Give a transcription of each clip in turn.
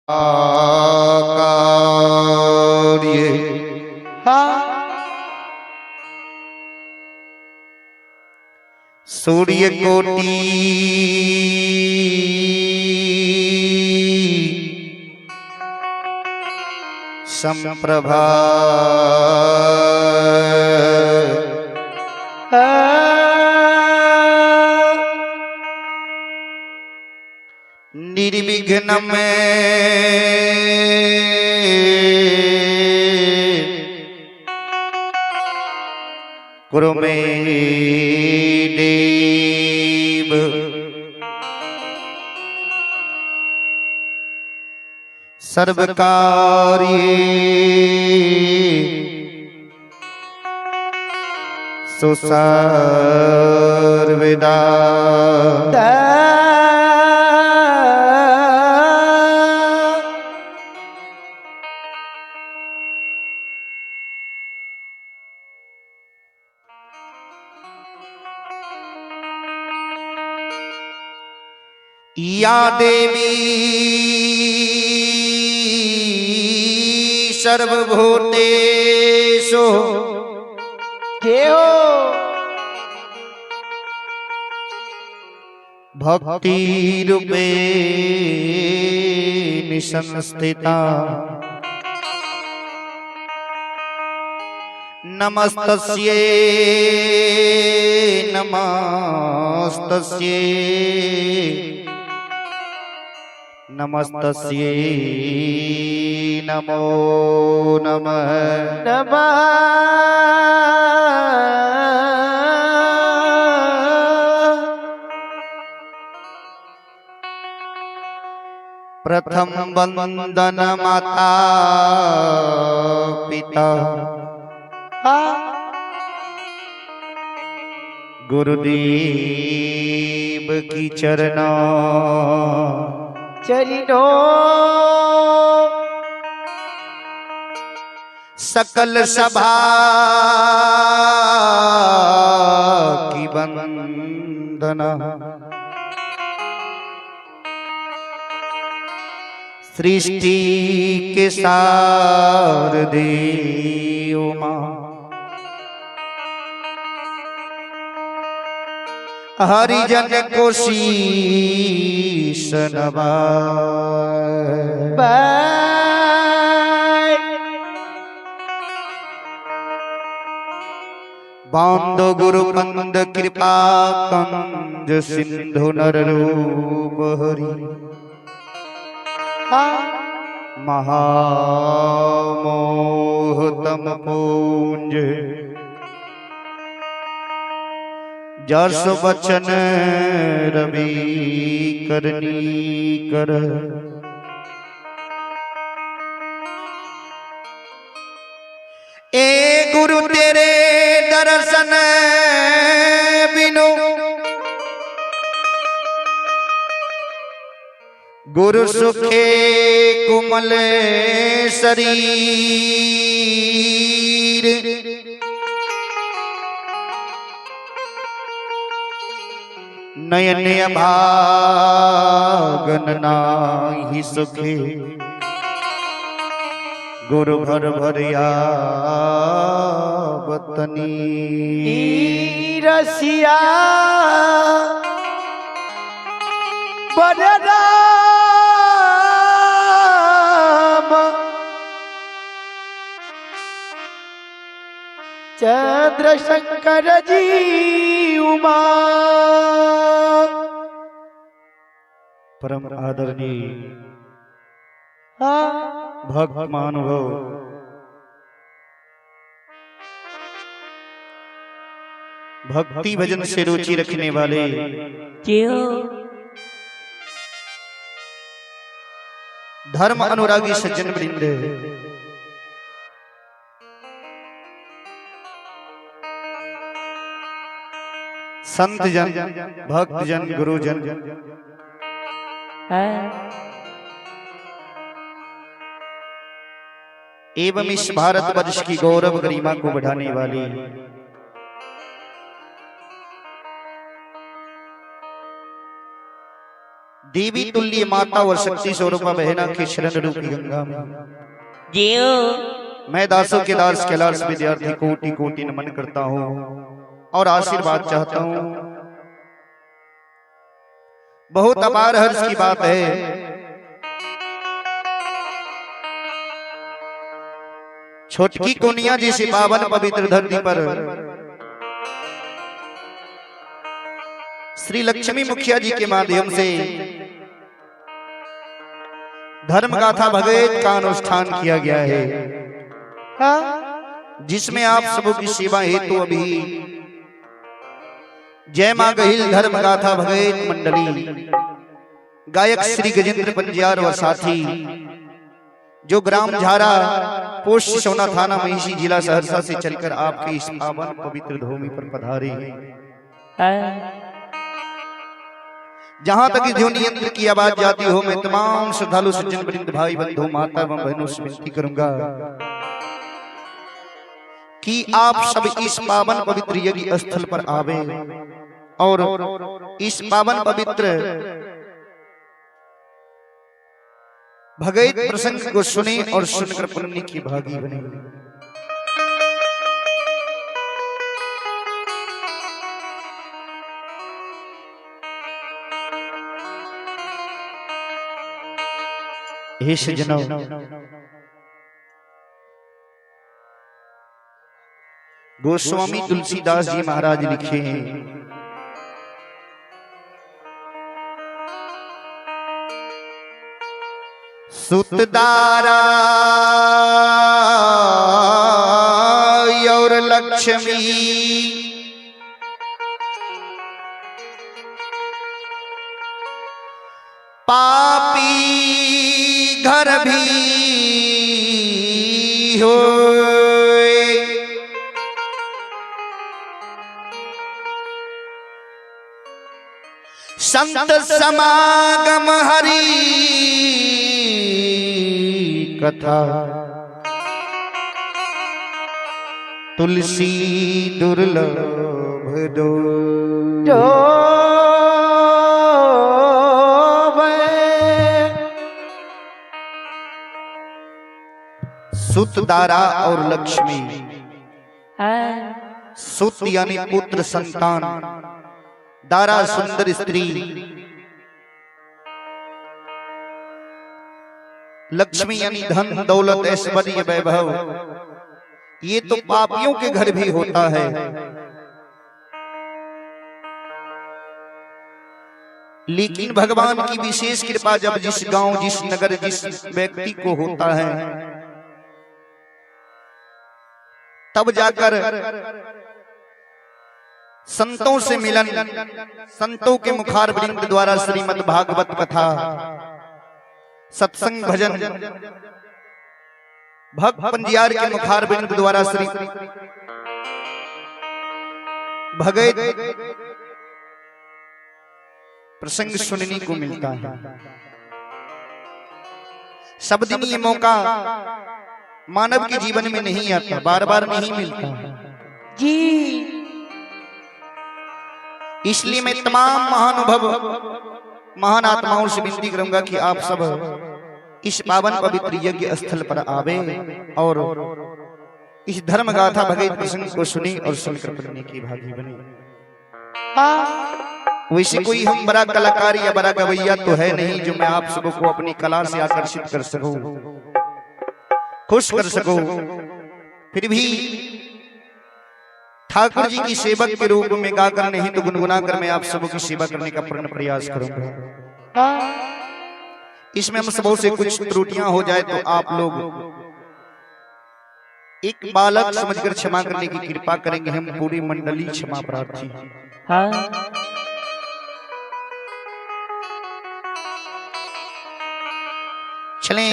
कार्य सूर्य कोटि संप्रभा निर्विघ्न में कुरु मे देव। सर्व कार्य सुसर्वदा। या देवी सर्वभूतेषु जय हो। भक्ति रूपे निसंस्थिता नमस्तस्यै नमस्तस्यै नमस्तस्यै नमो नमः। नमः। प्रथम वंदन माता पिता गुरुदेव की चरणा चरणों। सकल सभा की वंदना सृष्टि के सार देव मां हरिजन को शीश नवाए। बांधो गुरु कंद कृपा कंज सिंधु नर रूप हरि महामोह तम पूंज जस बचन रवि करनी कर। ए गुरु तेरे दर्शन बिनु गुरु सुखे कुमल शरीर नयन अभागन नाही सुखे गुरु भर भरिया बतनी रसिया बलराम चंद्रशंकर जी उमा। परम आदरणीय भक्त महानुभव भक्ति भजन से रुचि रखने वाले धर्म अनुरागी सज्जन वृंद, संत जन, भक्त जन, गुरुजन एवं इस भारतवर्ष की गौरव गरिमा को बढ़ाने वाली देवी तुल्य माता और शक्ति स्वरूपा बहना के शरण रूपी गंगा में जियो। मैं दासों के दास कैलाश विद्यार्थी कोटि कोटि नमन करता हूँ और आशीर्वाद चाहता हूँ। बहुत अपार हर्ष की बात है, छोटकी कोनिया जैसी पावन पवित्र धरती पर श्री लक्ष्मी मुखिया जी के माध्यम से धर्म गाथा भगवत का अनुष्ठान किया गया है, जिसमें आप सबों की सेवा हेतु अभी जय मां गहिल धर्म गाथा भगवत मंडली गायक श्री गजेंद्र पंजियार व साथी, जो ग्राम झारा पोस्ट सोना थाना महिषी जिला सहरसा से चलकर आपके इस पावन पवित्र भूमि पर पधारे हैं। जहां तक इस ध्वनि यंत्र की आवाज जाती हो, मैं तमाम श्रद्धालु सज्जन वृंद भाई बंधु माता एवं बहनों से विनती करूंगा कि आप सब इस पावन पवित्र यज्ञ स्थल पर आवे और इस पावन पवित्र भगवत प्रसंग को सुने और सुनकर पुण्य की भागी बने। हे सज्जनों, गोस्वामी तुलसीदास जी महाराज लिखे हैं, सुतदारा और लक्ष्मी पापी घर भी हो, संत समागम हरि कथा तुलसी दुर्लभ दो। जो सुत दारा और लक्ष्मी, सुत यानी पुत्र संतान, दारा सुंदर स्त्री, लक्ष्मी यानी धन दौलत ऐश्वर्य वैभव, ये तो पापियों के घर भी होता है। लेकिन भगवान की विशेष कृपा जब जिस गांव जिस नगर जिस व्यक्ति को होता है, तब जाकर संतों से मिलन, संतों के मुखार वृंद द्वारा श्रीमद् भागवत कथा, सत्संग भजन, भक्त पंजियार के मुखार वृंद द्वारा श्री भगवत प्रसंग सुनने को मिलता है। सब दिन ये मौका मानव के जीवन में नहीं आता, बार बार नहीं मिलता जी। इसलिए मैं तमाम महानुभव महान आत्माओं से विनती करूंगा कि आप सब इस पावन पवित्र यज्ञ स्थल पर आवे और इस धर्म गाथा भगवत प्रसंग को सुने और सुनकर पुण्य की भागी बने। वैसे कोई हम बड़ा कलाकार या बड़ा गवैया तो है नहीं जो मैं आप सबको अपनी कला से आकर्षित कर सकूं, खुश कर सकूं। फिर भी ठाकुर जी की सेवक के रूप में गाकर नहीं तो गुनगुना कर मैं आप सबों की सेवा करने का पूर्ण प्रयास करूंगा। इसमें हम सबों से कुछ त्रुटियां हो जाए तो आप लोग एक बालक समझकर क्षमा करने की कृपा करेंगे। हम पूरी मंडली क्षमा प्रार्थी। चलें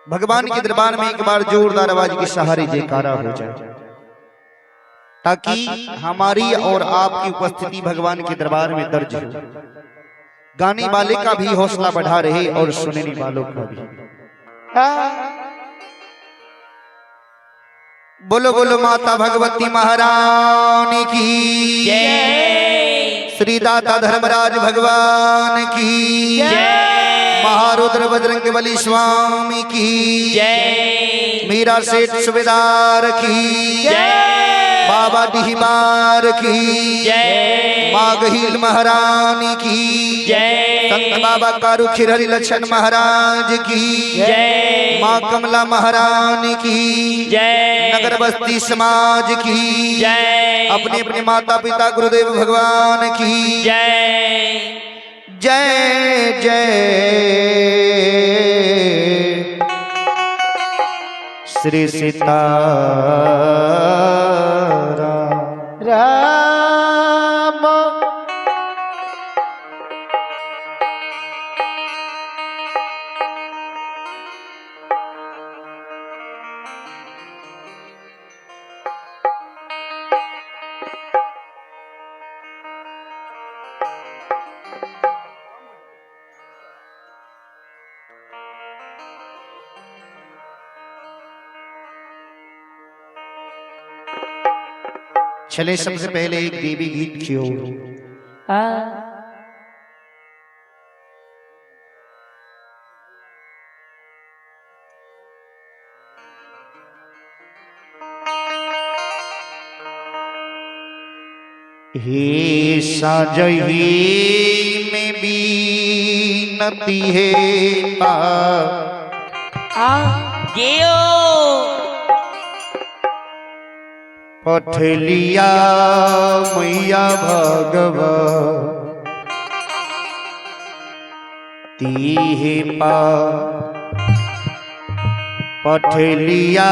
भगवान के दरबार में एक बार जोरदार आवाज के सहारे जयकारा हो जाए, ताकि हमारी और आपकी उपस्थिति भगवान के दरबार में दर्ज हो। गाने वाले का भी हौसला बढ़ा रहे और सुनने वालों का भी। बोलो बोलो माता भगवती महारानी की जय। श्री दाता धर्मराज भगवान की जय। महारुद्र बजरंग बली स्वामी की जय। मीरा सेठ सुबेदार की जय। बाबा डीहबार की जय। माँ गहील महारानी की जय। संत बाबा कारू खिरहरि लक्षण महाराज की जय। माँ कमला महारानी की जय। नगर बस्ती समाज की जय। अपने अपने माता पिता गुरुदेव भगवान की जय। जय जय श्री सीता राम। चले सबसे पहले एक देवी गीत की ओर। हाँ। हे साजही में बीनती है पा जियो। पठलिया मैया भगवती हे पा पठलिया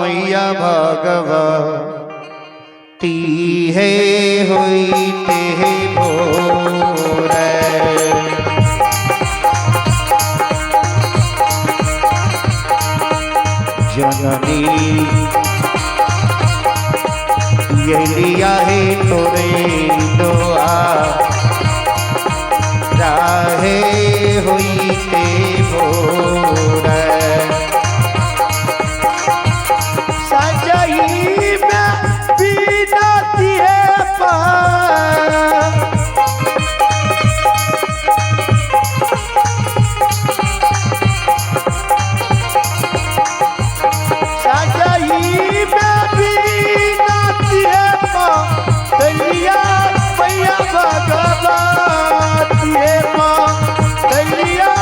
मैया भगवती है होई ते भोर। जननी ये लिया है तोरे दुआ राहे हुई ते भोर। सजही में बीनती है पा सजही में बीनती है पा तैया मैया भगवती है पा तैया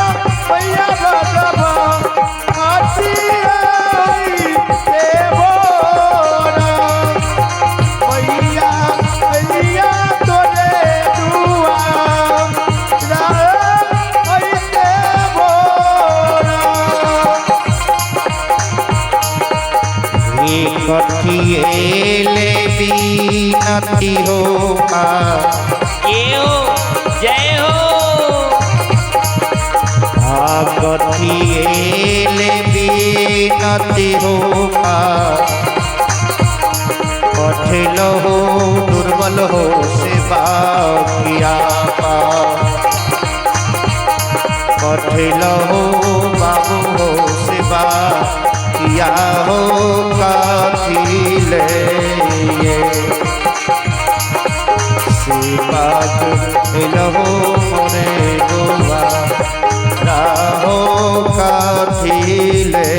मैया भगवती है ते भोरा। मैया मैया तोरे दुआ राय भोरा। हे कथिए बीनती हो पा जियो। जय हो। कथिए बीनती हो पा पठल हो दुर्बल हो सेवा किया पा पठल हो बाबू हो सेवा किया हो काथी ले सेवा हो मोरे गोवा राहो काथी ले।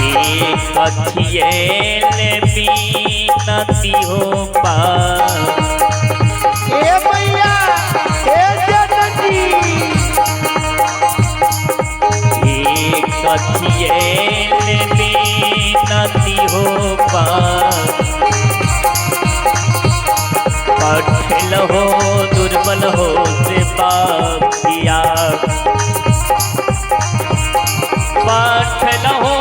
ये कथियल बीनती हो पा हे मैया हे जननी ये कथियल बीनती हो पा पठल हो दुर्बल हो सेवा किया पठल हो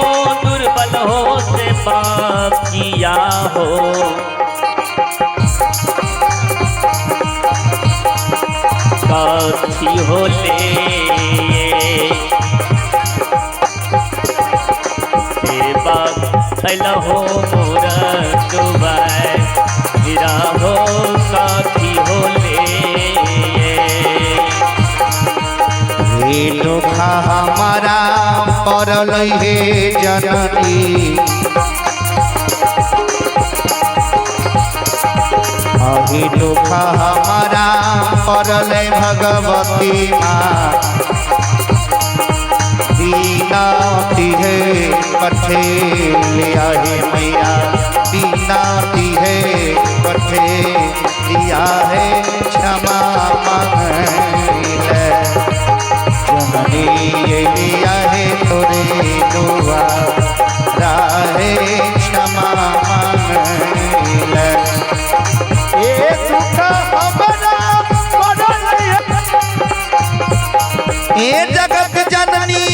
दुर्बल हो सेवा किया हो काथी हो ले सेवा फैल हो मोर दुबाई हीरा हो काथी हो ले। हे दुखा हमारा पड़ल हे जननी अही दुख हमारा पड़ल भगवती माँ, दीनाती है पठे लिया हे मैया, दीनाती है पठे लिया है क्षमा मांगले। जननी ये लिया है तोरे दुआ राहे क्षमा मांगले। ए सुख हमरा पड़ल ए जगत जननी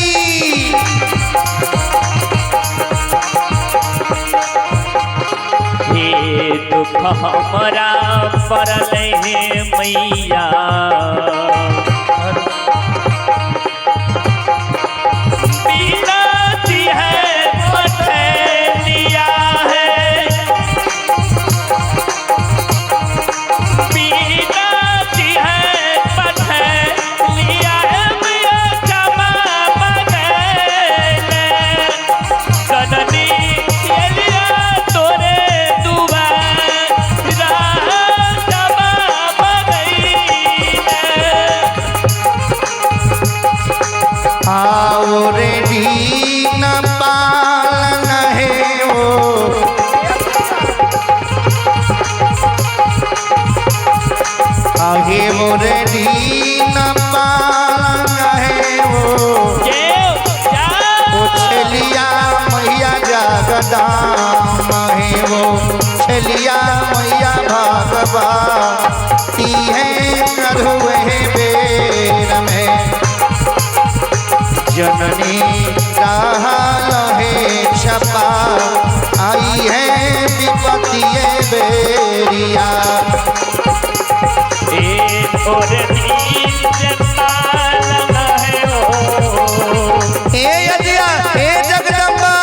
हे दुख हमरा पड़ल हे मैया, बिनती है पठलिया है, बिनती है पठलिया है मैया क्षमा मांगले। जननी एलिया तोरे दुआरा क्षमा मांगले। आओ रे दीन पालन है वो, आहे वो रे दीन पालन है वो, ओ छलिया मैया जगदाम है वो, छलिया मैया भगवती है प्रभु है बेर में। जननी रहल है छपा आई है विपत्ति बेरिया। हे अजिया हे जगदम्बा,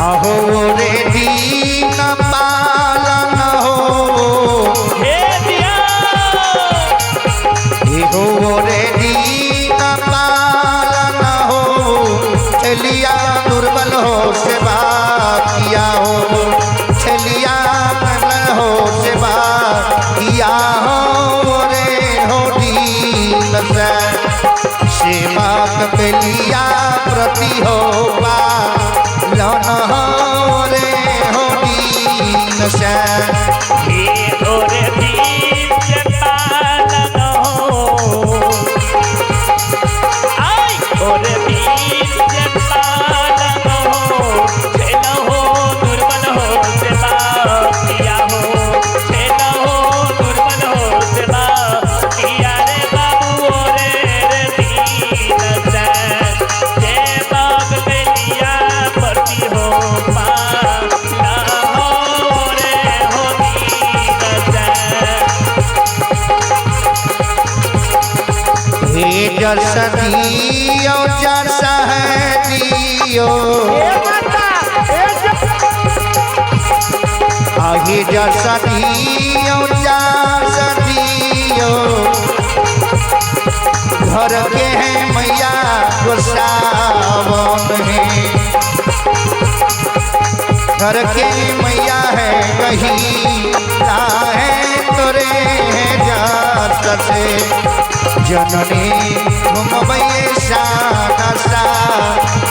आहो रे दीन पालन हो, हो रे दीन पालन हो, छलिया दुर्बल हो सेवा किया हो, छलिया दुर्बल हो सेवा किया हो रे हो दीन से सेवा के लिया प्रति हो पालन हो रे हो दीन से। हे जस दियो जस है दियो, ए माता ए आही जस दियो जस दियो, घर के हैं मैया गोसावन है, घर के मैया है कहीं है तोरे है जस से। जननी घुमबैये शान सा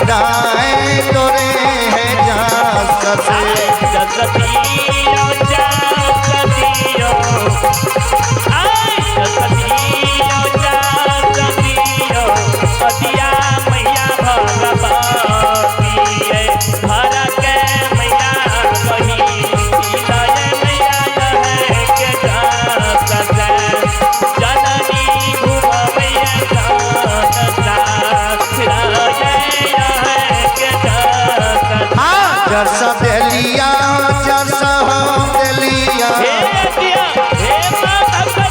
राय तोरे है जस से। जस देलिया जस हो देलिया, हे दिया हे माता।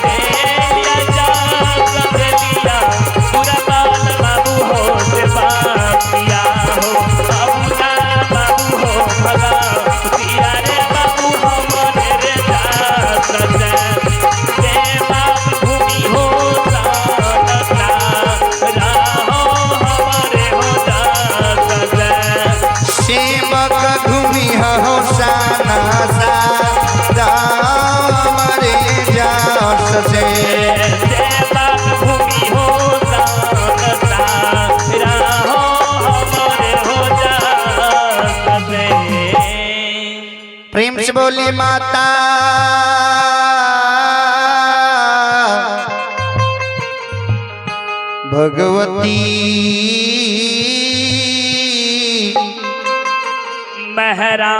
सहेलिया जा सहेलिया पूरा बाल बाबू हो सेवा किया हो बाबू ना बाबू हो भगा दिया रे बाबू हमरे रे जा सजे सेवा भूमि हो सानता राहो हमारे हो जा सजे। सेवक घूमी हो साना सा राम रे जास से। सेवा भूमि हो सानता राहो हमारे हो जा सजे। प्रेम से बोली माता भगवती। महरा